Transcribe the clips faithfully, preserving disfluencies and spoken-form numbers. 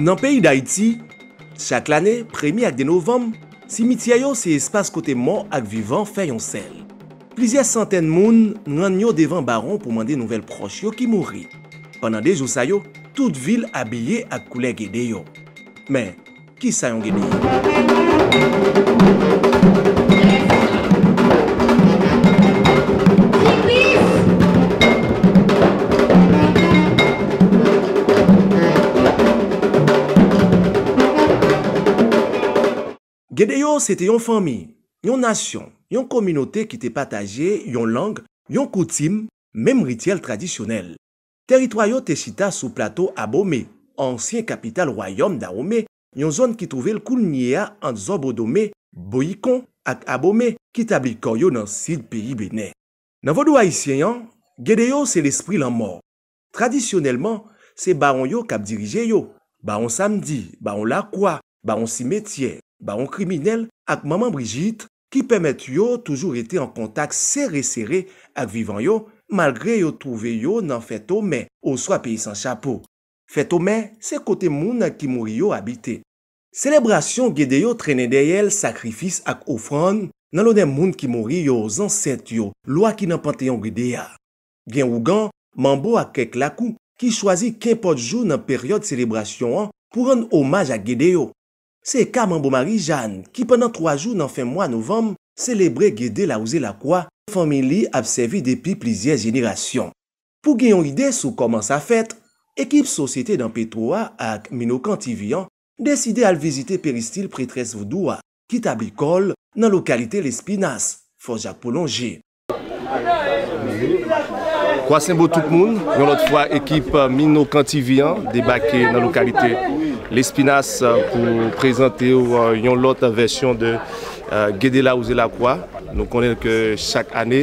Nan peyi Dayiti, chak lane, premye ak de novanm, simityè yo se espas kote mò ak vivan fè yon sèl. Plizyè santèn moun rann yo devan bawon pou mande nouvèl pwòch yo ki mouri. Pandan de jou sa yo, tout vil abiye ak koulè gede yo. Men, kisa yon gede ye? Gede yo se te yon fanmi, yon nasyon, yon kominote ki te pataje yon lang, yon koutim, menm rityèl tradisyonèl. Teritwa yo te chita sou plato Abomey, ansyen kapital wayòm Dawomey, yon zòn ki twouve l kounye a ant Zòbòdomey, Boyikon ak Abomey ki tabli kò yo nan sid peyi Benen. Nan vodou ayisyen an, gede yo se lespri lanmò. Tradisyonèlman, se bawon yo k ap dirije yo, bawon Samdi, bawon Lakwa, bawon Simetyè, bawon Kriminèl ak manman Brijit, ki pèmèt yo toujou rete an kontak sere sere ak vivan yo, malgre yo twouve yo nan Fètomè oswa Peyi San Chapo. Fètomè se kote moun ki mouri yo abite. Selebrasyon gede yo trennen dèyè l sakrifis ak ofrann nan lonè moun ki mouri yo, zansèt yo, lwa ki nan panteyon gede a. Gen ougan, manbo ak kèk lakou ki chwazi kenpòt jou nan peryòd selebrasyon an pou rann omaj ak gede yo. Se ka manbo Marijàn ki pandan twa jou nan fen mwa novanm selebre gede lawouze lakwa fanmi li ap sèvi depi plizyè jenerasyon. Pou gen yon ide sou kòman sa fèt, ekip Sosyete Dan Petwo a ak Minokan T V an deside al vizite peristil pretrès vodou a ki tabli kò l nan lokalite Lespinas, Fò Jak Pwolonje. Kwasenbo tout moun, yon lòt fwa ekip Minokan T V an debake nan lokalite Lespinas pou prezante w yon lòt vèsyon de gede lawouze lakwa. Nou konnen ke chak ane,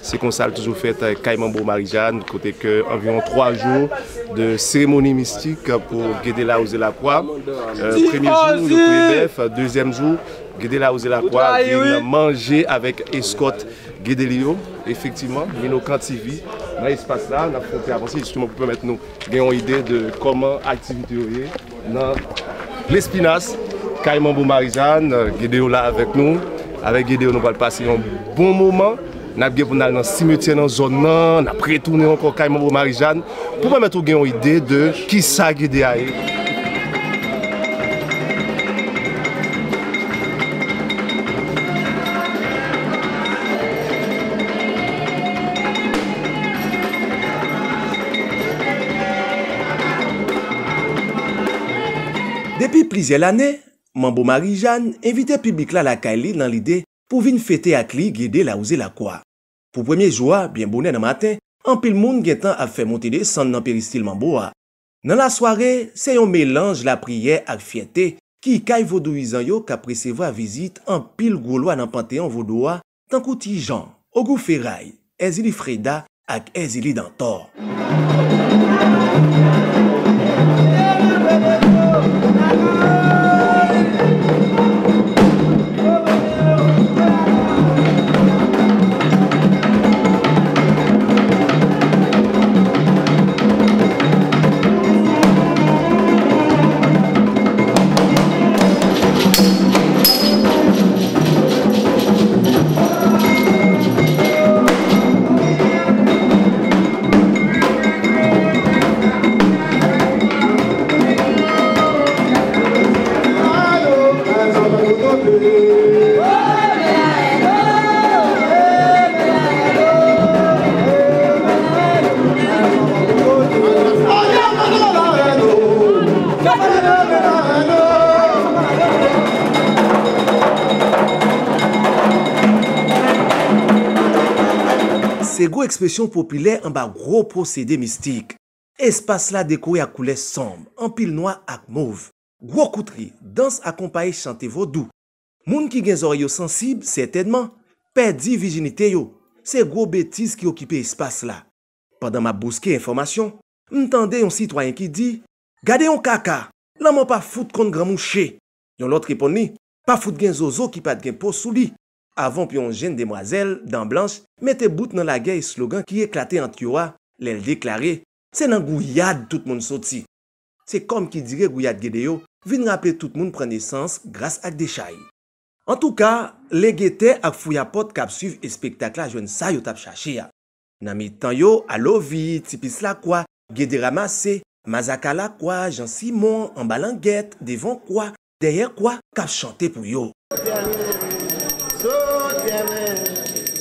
se konsa l toujou fèt kay manbo Marijàn, kote ke anviwon twa jou de seremoni mistik pou gede lawouze lakwa. Premye jou, yo touye bèf, dezyèm jou, gede lawouze lakwa vin manje avèk eskòt gede li yo. Efektivman, Minokan T V nan espas la, n ap fè yon ti avanse jisteman pou pèmèt nou gen yon ide de kòman aktivite yo ye nan Lespinas, kay manbo Marijàn. Gede yo la avèk nou. Avèk gede yo, nou pral pase yon bon moman. N ap gen pou n al nan simetyè nan zòn nan, n ap retounen ankò kay manbo Marijàn pou pèmèt ou gen yon ide de kisa gede a ye. Depi plizyè lane, manbo Marijàn envite piblik la lakay li nan lide pou vin fete ak li gede lawouze lakwa. Pou premye jou a, byen bonè nan maten, anpil moun gentan ap fè monte desann nan peristil manbo a. Nan lasware, se yon melanj lapriyè ak fyète ki kay vodouyizan yo k ap resevwa vizit anpil gwo lwa nan panteyon vodou a, tankou Ti Jan, Ogou Feray, Èzili Freda ak Èzili Dantò. Se gwo ekspresyon popilè anba gwo pwosede mistik. Espas la dekore ak koulè sonb, anpil nwa ak mov. Gwo kout ri, dans akonpaye chante vodou. Moun ki gen zòrèy yo sansib, sètènman, pèdi vijinite yo. Se gwo betiz ki okipe espas la. Pandan m ap bouske enfòmasyon, m tande yon sitwayen ki di, "Gade yon kaka! Lanmò pa fout konn granmouche!" Yon lòt reponn li, "Pa fout gen zozo ki pa t gen po sou li." Avan pou yon jenn demwazèl, dan blanch, mete bout nan lagè eslogan ki eklate ant yo a, lè l deklare, "Se nan gouyad tout moun soti." Se kòm ki dire gouyad Gede yo vin raple tout moun pran nesans gras ak dechay. Antouka, legete ak fouyapòt k ap swiv espektak la jwenn sa yo t ap chache a. Nan mitan yo, Alovi, Tipis Lakwa, Gede Ramase, Mazaka Lakwa, Jan Simon, Anba Langèt, Devan Kwa, Dèyè Kwa, k ap chante pou yo.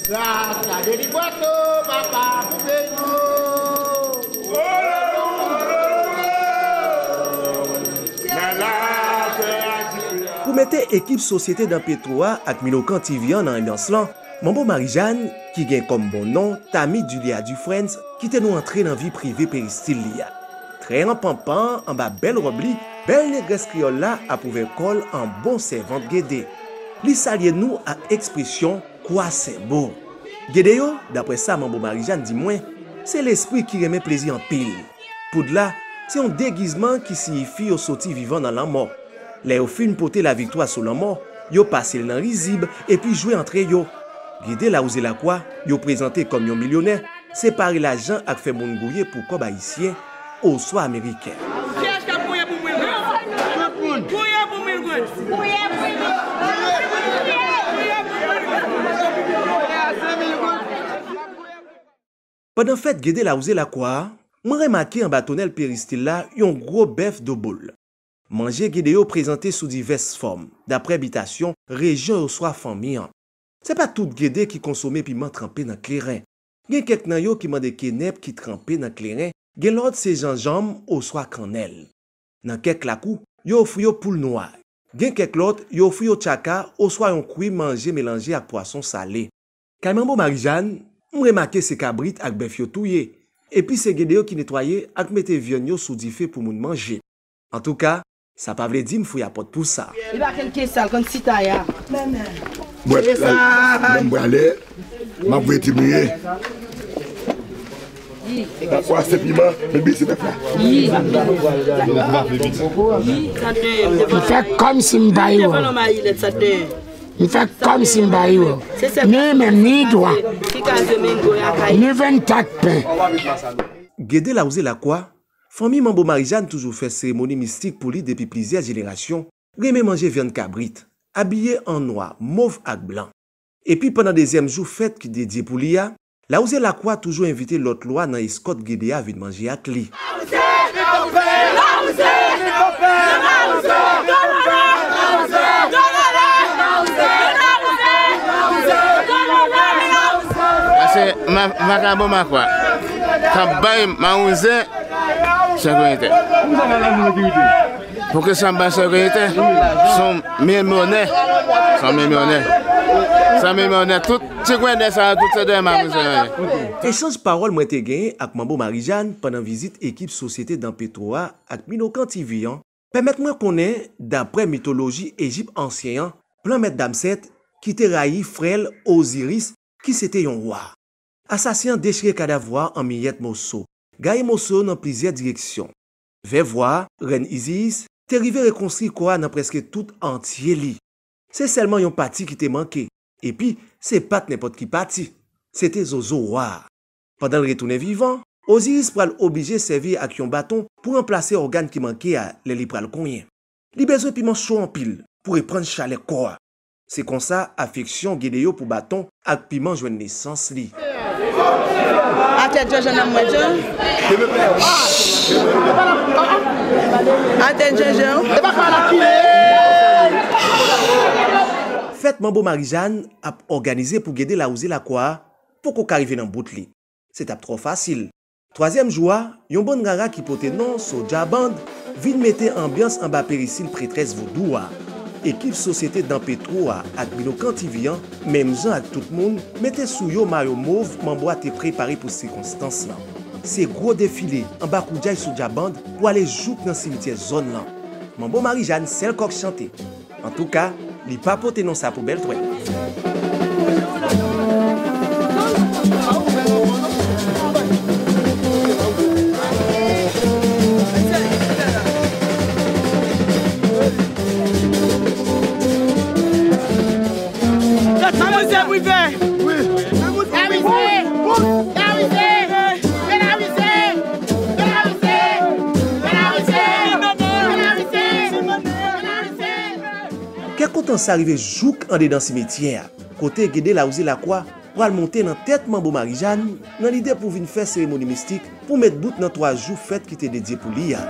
Gras la delibwato, papa, pou peyi nou. Pou mete ekip Sosyete Dan Petwo a ak Minokan T V an nan anbyans lan, Manbo Marijàn, ki gen kòm bon non Tami Julia Dufresne, kite nou antre nan vi prive peristil li a. Trè anpanpan, anba bèl wòb li, bèl negrès kreyòl la ap ouvè kò l an bon sèvant Gede. Li salye nou ak ekspresyon kwa senbo. Gede yo, daprè sa Manbo Marijàn di mwen, se lespri ki renmen plezi anpil. Poud la, se yon degizman ki siyifi yo soti vivan nan lanmò. Lè yo fin pote laviktwa sou lanmò, yo pase l nan rizib epi jwe antre yo. Gede Lawouze Lakwa, yo prezante kòm yon milyonè, se pare lajan ak fè moun gouye pou kòb ayisyen oswa ameriken. Kiyès k ap gouye pou mil goud? Gouye pou mil goud. Pandan fèt Gede Lawouze Lakwa a, mwen remake anba tonèl peristil la yon gwo bèf do boul. Manje Gede yo prezante sou divès fòm, daprè bitasyon, rejyon oswa fanmi an. Se pa tout Gede ki konsome piman tranpe nan kleren. Gen kèk nan yo ki mande kenèp ki tranpe nan kleren, gen lòt se janjanm oswa kannèl. Nan kèk lakou, yo ofri yo poul nwa. Gen kèk lòt, yo ofri yo tchaka oswa yon kwi manje melanje ak pwason sale. Kay Manbo Marijàn, m remake se kabrit ak bèf yo touye, epi se Gede yo ki netwaye ak mete vyann yo sou dife pou moun manje. Antouka, sa pa vle di m fouyapòt pou sa. Li pa kenn ke sal, konn sitaya. Mwen, mwen prale, m ap voye ti bliye. Wa se piman, men bese bèf la. M fè kòm si m pa yo. M fè kòm si m pa yo. Ni menm, ni dwa. Ni venn tak pen. Gede Lawouze Lakwa, fanmi Manbo Marijàn toujou fè seremoni mistik pou li depi plizyè jenerasyon, renmen manje vyann kabrit, abiye an nwa, mov ak blan. Epi pandan dezyèm jou fèt ki dedye pou li a, Lawouze Lakwa toujou envite lòt lwa nan eskòt Gede a vin manje ak li. Pase ma-, makabo makwa k ap bay mawouze sekirite. Pou ke sa ba sekirite, se yon milyonè. Se yon milyonè. Se yon milyonè. Tout ti gwendè sa yo, tout se dèyè mawouze yo ye. Echanj pawòl mwen te genyen ak Manbo Marijàn pandan vizit ekip Sosyete Dan Petwo a ak Minokan T V an pèmèt mwen konnen, daprè mitoloji Ejip ansyen an, plan mèt Damsèt ki te rayi frè l Oziris, ki se te yon wa. Asasen an dechire kadav wa a an miyèt moso, gaye moso yo nan plizyè direksyon. Vèv wa a, rèn Iziyis, te rive rekonstwi kò a nan prèske tout antye li. Se sèlman yon pati ki te manke, epi se pa t nenpòt ki pati, se te zozo wa a. Pandan l retounen vivan, Oziris pral oblije sèvi ak yon baton pou ranplase ògàn ki manke a lè li pral konyen. Li bezwen piman cho anpil pou reprann chalè kò a. Se konsa, afeksyon Gede yo pou baton ak piman jwenn nesans li. Atè Djan, Djan nan mwen Djan. Atè Djan, Djan. Fèt Manbo Marijàn ap òganize pou Gede Lawouze Lakwa a poko ka rive nan bout li. Se t ap twò fasil. Twazyèm jou a, yon bann rara ki pote non Soulja Band vin mete anbyans anba peristil pretrès vodou a. Ekip Sosyete Dan Petwo a ak Minokan T V an, menm jan ak tout moun, mete sou yo mayo mov Manbo a te prepare pou sikonstans lan. Se gwo defile anba koudjay Soulja Band pou ale jouk nan simityè zòn lan. Manbo Marijàn sèl kòk chante. Antouka, li pa pote non sa pou bèl twèl. Mademoiselle Privé. Wi. Mademoiselle Privé. Mademoiselle Privé. Kontan sa rive jouk andedan simetyè a, kote Gede Lawouze Lakwa pral monte nan tèt Manbo Marijàn nan lide pou vin fè seremoni mistik pou met bout nan twa jou fèt ki te dedye pou li a.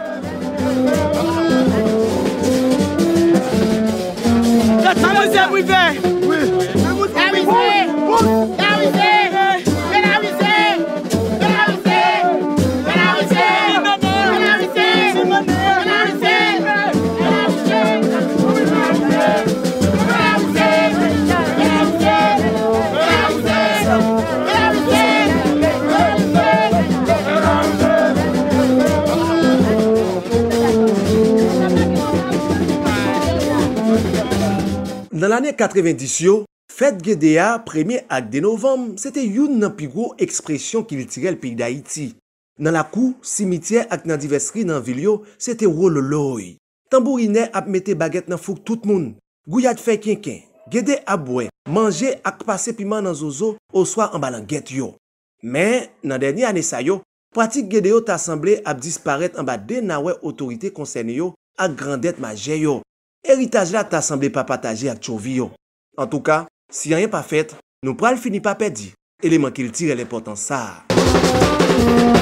Nan lane katrevendis yo, fèt Gede a, premye ak de novanm, se te youn nan pi gwo ekspresyon kiltirèl peyi Dayiti. Nan lakou, simityè ak nan divès ri nan vil yo, se te wololoy. Tanbourinè ap mete bagèt nan fouk tout moun. Gouyad fè kenken. Gede ap bwè, manje ak pase piman nan zozo oswa anba langèt yo. Men, nan dènye ane sa yo, pratik Gede yo ta sanble ap disparèt anba de nawè otorite konsène yo ak grandèt majè yo. Eritaj la ta sanble pa pataje ak tchovi yo. Antouka, si anyen pa fèt, nou pral fini pa pèdi eleman kiltirèl enpòtan sa a.